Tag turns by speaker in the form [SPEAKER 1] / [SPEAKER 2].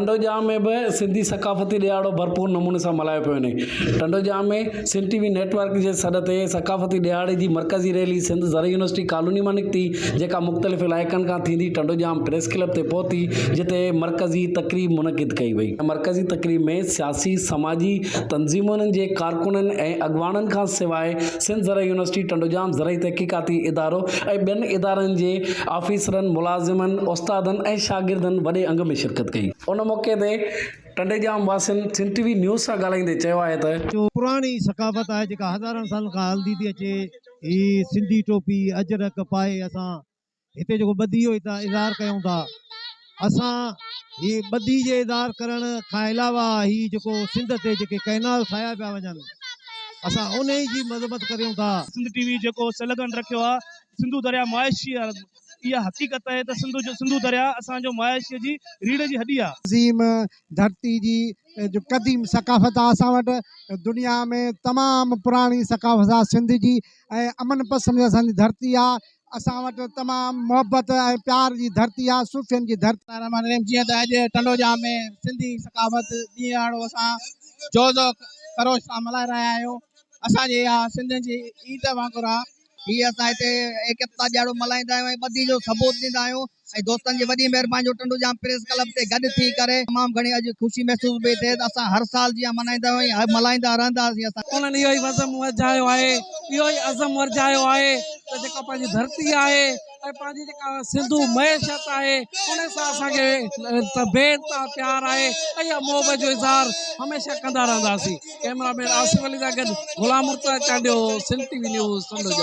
[SPEAKER 1] ٽنڊوڄام ۾ به سنڌي ثقافتي ڏهاڙو ڀرپور نموني سان ملهايو پيو وڃي. Tandojam ۾ Sindh T V network جي سڏ تي ثقافتي ڏهاڙي جي مرڪزي ريلي سنڌ زرعي يونيورسٽي ڪالوني مان نڪتي جيڪا مختلف علائقن کان ٿيندي ٽنڊوڄام پريس ڪلب تي پهتي جتي مرڪزي تقريب منعقد ڪئي وئي. مرڪزي تقريب ۾ سياسي سماجي تنظيمن جي ڪارڪنن ۽ اڳواڻن کان سواء سنڌ زرعي يونيورسٽي ٽنڊوڄام زرعي تحقيقاتي ادارو ۽ ٻين ادارن جي آفيسرن، ملازمن، استادن ۽ شاگردن وڏي انگ ۾ شرڪت ڪئي. ان موقعي تي ٽنڊي ڄام واسين سنڌ ٽي وي نيوز سان ڳالهائيندي چيو آهي ته.
[SPEAKER 2] جو پراڻي ثقافت آهي جيڪا هزارن سالن کان هلندي ٿي اچي هي سنڌي ٽوپي اجرڪ پائي اسان هتي جيڪو ٻڌي جو اظهار ڪيون ٿا اسان هي ٻڌي جي اظهار ڪرڻ کان علاوه هي جيڪو سنڌ تي جيڪي ڪئنال ٺاهيا پيا وڃن اسان انهي جي مذمت ڪريون ٿا.
[SPEAKER 3] سنڌ ٽي وي جيڪو سلگن رکيو آهي سنڌو درياء معاشي اها حقيقت آهي ته سنڌ جو سنڌو درياء اسان جو معاشي جي ريڙهه جي هڏي آهي.
[SPEAKER 4] عظيم ڌرتي جي جو قديم ثقافت آ اسان وٽ دنيا ۾ تمام پراڻي ثقافت آ سنڌ جي ۽ امن پسند اسان جي ڌرتي آ اسان وٽ تمام محبت ۽ پيار جي ڌرتي آ صوفين جي ڌرتي.
[SPEAKER 5] الله الرحمٰن الرحيم جيئن ته اڄ ٽنڊوڄام ۾ سنڌي ثقافت ڏينهن ڏهاڙو اسان جوز و خروش سان ملهائي رهيا آهيون اسان جي اها سنڌين جي عيد وانگر آ.
[SPEAKER 6] هي اسان هتي ايڪتا ڏياڙو ملهائيندا آهيون ۽ ٻڌي جو ثبوت ڏيندا آهيون ۽ دوستن جي وڏي مهرباني جو ٽنڊوڄام پريس ڪلب تي گڏ ٿي ڪري تمام گهڻي اڄ خوشي محسوس پئي ٿئي ته اسان هر سال جيان ملهائيندا آهيون ۽ ملهائيندا رهنداسين اسان.
[SPEAKER 7] انهن اهو ئي وزم ورجايو آهي، اهو ئي عزم ورجايو آهي ته جيڪا پنهنجي ڌرتي آهي ۽ پنهنجي جيڪا سنڌو معيشت آهي ان سان اسان کي بي انتها پيار آهي ۽ اها محبت جو اظهار هميشه ڪندا رهنداسين. ڪئميرا مين آصف علي سان گڏ Ghulam Murtaza Chandio, Sindh T V news, Tandojam.